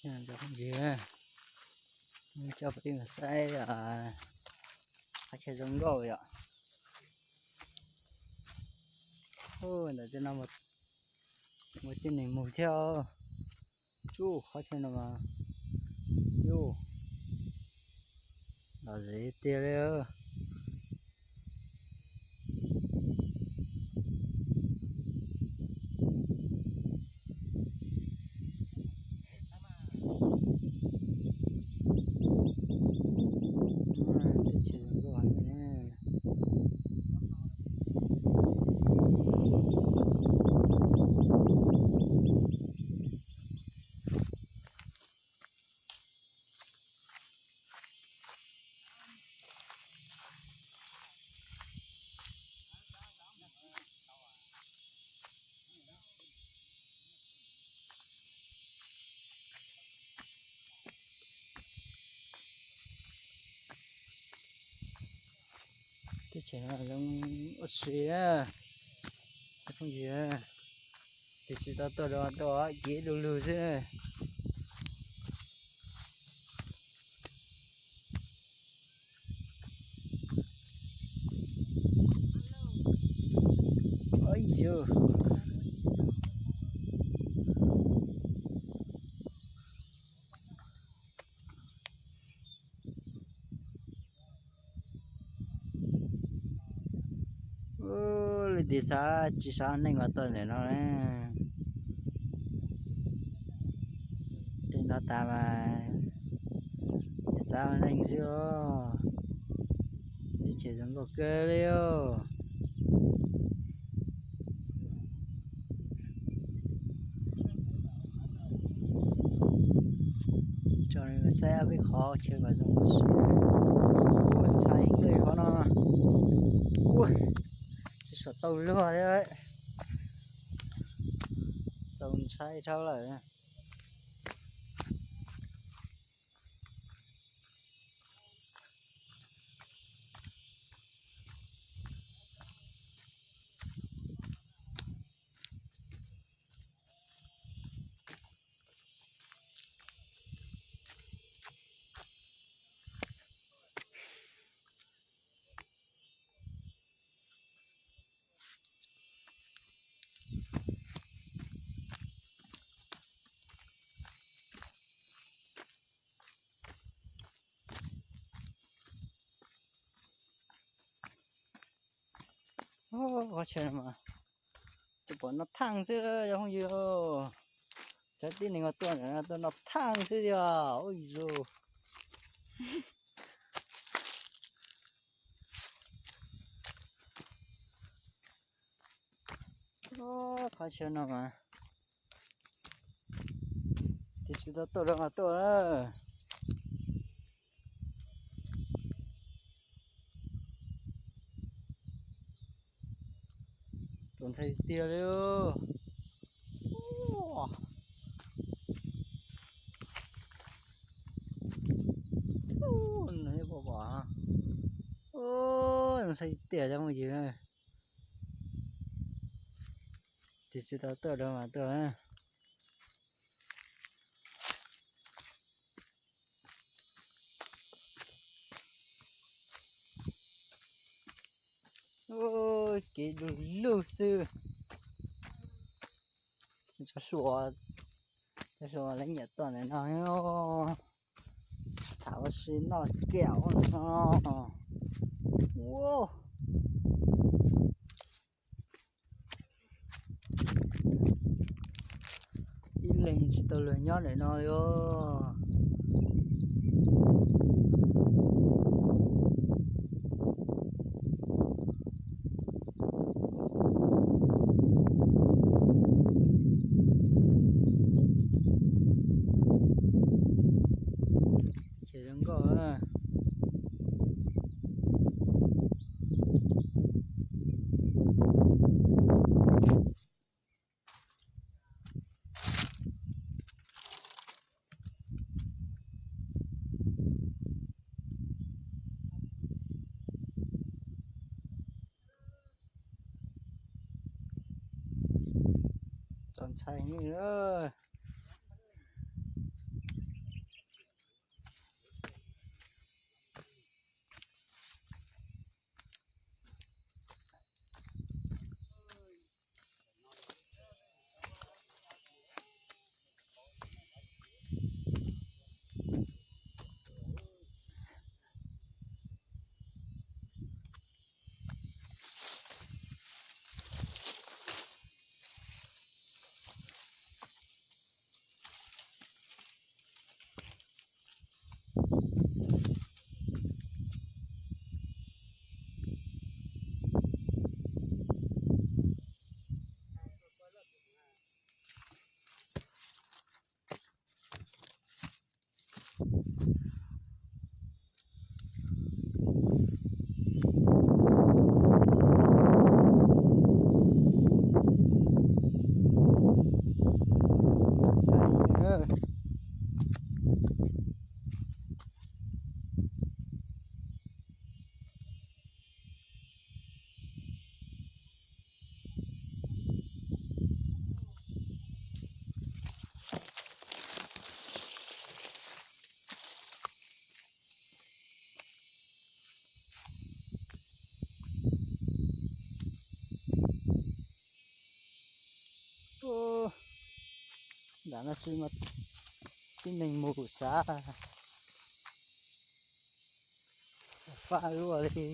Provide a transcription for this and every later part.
Cov phooj ywg, coj peb mus saib qhov chaw zoo nkauj yom. Ntawm tej no mus tib neeg mus thiab. Tsuj, qhov chaw no mas, yuj, lom zem tiag li. Teb chaws zoo nkauj heev. Teb chaws no zoo ua si na, cov phooj ywg, tus tsis tau tuaj rau tuaj kev du lug xwb. Ib yus, leej twg xav tsis xav neeg los tuaj ntawm no na. Tej no tas mas xav neeg xwb os. Teb chaws zoo nkauj kawg li os. Tso saib ob peb qhov chaw mas zoo ua si. Ua ntshai kawg qhov no. Ua, tsis suam tau luag thiab. Txaus ntshai dhau lawm. Qhov chaw no mas tus pom no thaaj xwb cov phooj ywg. Cov tib neeg uas tuaj ntawm no tuaj noj thaaj xwb tiag. Ua zus. Qhov chaw no mas tus tsis tau tuaj rau mas tuaj na. Txaus ntshai tiag li. Nws pom pom, txaus ntshai tiag cov phooj ywg. Tus tsis tau tuaj rau mas tuaj na. Kev du lug xwb. Cov suav, cov suav lawv nyiam tuaj ntawm no. Tham ua si noj kiag ua no. Ua, ib leeg tsis tau luag nyob ntawm no li os. Ces zoo nkauj. Txaus ntshai heev. txhais na. Nram no tsis muaj tib neeg mus xav, faj luaj li.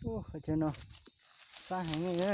Ua, qhov chaw no fab heev li na.